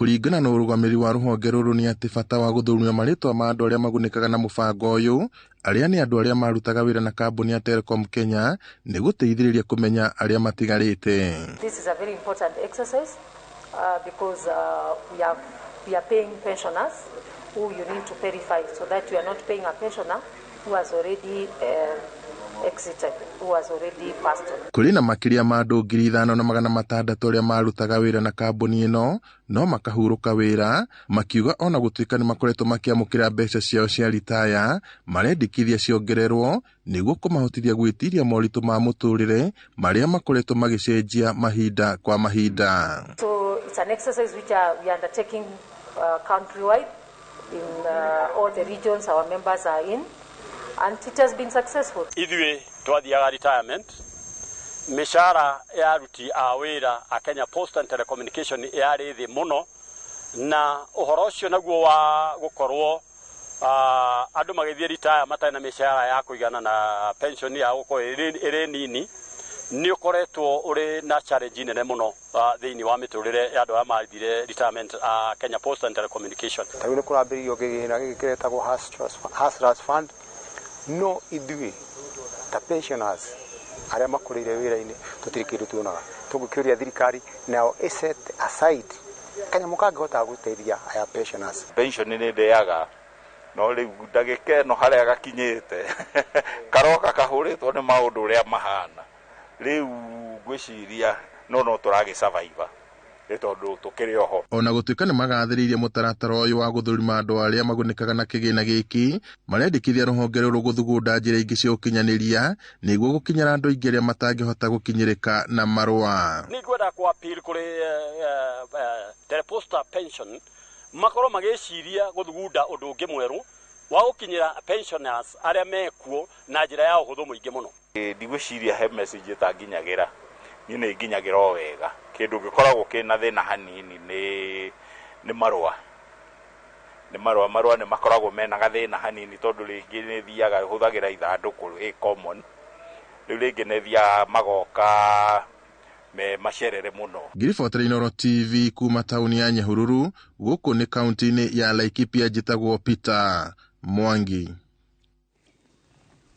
Kũringana na ũrũgamĩrĩri wa rũhonge rũrũ nĩ atĩ bata wa gũthũrima marĩtwa ma andũ arĩa magunĩkaga na mũbango ũyũ, arĩa nĩ andũ arĩa marutaga wĩra na kambuni ya Telecom Kenya, nĩ gũteithĩrĩria kũmenya arĩa matigarĩte. This is a very important exercise because we are paying pensioners who you need to verify so that you are not paying a pensioner who has already exited, who has already passed on. Kũrĩ na makĩria ma andũ 5600 arĩa marutaga wĩra na kambuni ĩno no makahurũka wĩra, makiuga ona gũtuĩka nĩ makoretwo makĩamũkĩra mbeca ciao cia ritaya, marendekithia ciongererwo nĩguo kũmahotithia gwĩtiria moritũ ma mũtũrĩre marĩa makoretwo magĩcenjia mahinda kwa mahinda. So it's an exercise which we are undertaking countrywide in all the regions our members are in, and it has been successful. Ithuĩ twathiaga retirement, mĩcara ya aruti a wĩra a Kenya Post and Telecommunication yarĩ thĩ mũno, na ũhoro ũcio naguo wa gũkorwo andũ magĩthiĩ retire matarĩ na mĩcara ya kũigana na pension ya gũkorwo ĩrĩ nini, nĩ ũkoretwo ũrĩ na challenge nene mũno thĩinĩ wa mĩtũrĩre ya andũ arĩa mathire retirement a Kenya Post and Telecommunication. Ta rĩu nĩ kũrambĩrĩirio kĩgĩna gĩkĩ kĩretagwo Hustlers Fund, no ithuĩ ta pensioners arĩa makũrĩire wĩra-inĩ tũtirĩ kĩndũ tuonaga. Tũngĩkĩũria thirikari nayo ĩ set aside kanyamũ kangĩhota gũteithia aya pensioners. Pension nĩ ndĩaga, no rĩu ndagĩka ĩno harĩa gakinyĩte karoka kahũrĩtwo nĩ maũndũ ũrĩa mahana rĩu, ngwĩciria no tũragĩ survive nĩ tondũ tũkĩrĩ oho. Ona gũtuĩka nĩ magathĩrĩirie mũtaratara ũyũ wa gũthũrima andũ arĩa magunĩkaga na kĩgĩna gĩkĩ, marendekithia rũhonge rũrũ gũthugunda njĩra ingĩ cia ũkinyanĩria nĩguo gũkinyĩra andũ aingĩ arĩa matangĩhota gũkinyĩrĩka na marũa. Nĩ ngwenda ku appeal kũrĩ Teleposta Pension makorwo magĩciria gũthugunda ũndũ ũngĩ mwerũ wa gũkinyĩra pensioners arĩa mekuo na njĩra ya ũhũthũ mũingĩ mũno. Ndigwĩciria he message ĩtanginyagĩra, niĩ nĩ nginyagĩra o wega. Kĩndũ gĩkoragwo kĩna thĩna hanini nĩ marũa, nĩ marũa. Marũa nĩ makoragwo mena gathĩna hanini tondũ rĩngĩ nĩ thiaga hũthagĩra ithandũkũ ĩ common, rĩu rĩngĩ nĩ thiaga magoka me macerere mũno. Ngiribotera Inooro TV kuma taũni ya Nyahururu, gũkũ nĩ kaunti-inĩ ya Laikipia, njĩtagwo Peter Mwangi.